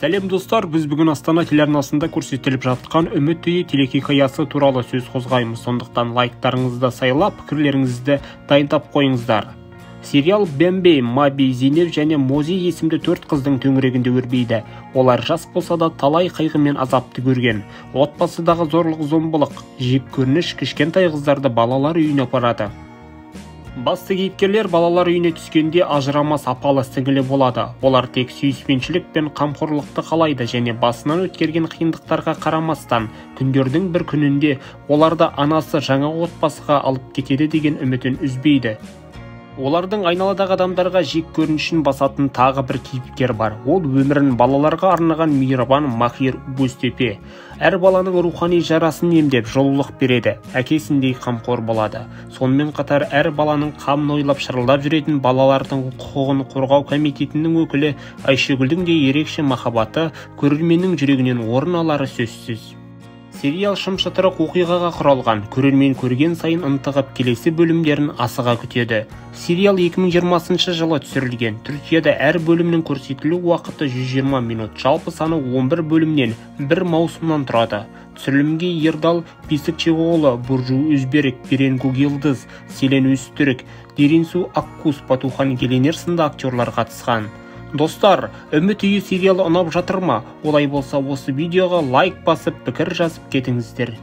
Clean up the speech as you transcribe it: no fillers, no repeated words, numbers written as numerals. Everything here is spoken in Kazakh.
Сәлем достар, біз бүгін Астана телеарнасында көрсетіліп жатқан Үміт үйі телехикаясы туралы сөз қозғаймыз. Сондықтан лайктарыңызды сайлап, пікірлеріңізді дайындап қойыңыздар. Сериал Бембе, Маби, Зейнеп және Мози есімді төрт қыздың төңірегінде өрбиді. Олар жас болса да талай қайғы мен азапты көрген. Отбасыдағы зорлық-зомбылық, жек көрініш кішкентай қыздарды балалар үйіне апарады. Басты кейіпкерлер балалар үйіне түскенде ажырамас апалы сіңілі болады. Олар тек сүйіспеншілік пен қамқорлықты қалайды және басынан өткерген қиындықтарға қарамастан күндердің бір күнінде оларды анасы жаңа отбасыға алып кетеді деген үмітін үзбейді. Олардың айналадағы адамдарға жек көрінішін басатын тағы бір кейіпкер бар. Ол өмірін балаларға арнаған мейірбан Махир Бозтепе. Әр баланың рухани жарасын емдеп, жылулық береді, әкесіндей қамқор болады. Сонымен қатар әр баланың қамын ойлап шырылдап жүретін балалардың құқығын қорғау комитетінің өкілі Айшегүлдің де ерекше махаббаты көрерменнің жүрегінен орын алары сөзсіз. Сериал шым-шытырық оқиғаға құралған, көрермен көрген сайын ынтығып келесі бөлімдерін асыға күтеді. Сериал 2020 жылы түсірілген. Түркияда әр бөлімнің көрсетілу уақыты 120 минут, жалпы саны 11 бөлімнен, бір маусымнан тұрады. Түсірілімге Ердал Бесікчиоğlu, Буржу Өзберік, Беренгуг Йылдыз, Селен Өзтүрік, Деринсу Аккус, Батухан Геленер сынды актерлар қатысқан. Достар, Үміт үйі сериалы ұнап жатыр ма? Олай болса осы видеоға лайк басып, пікір жазып кетіңіздер.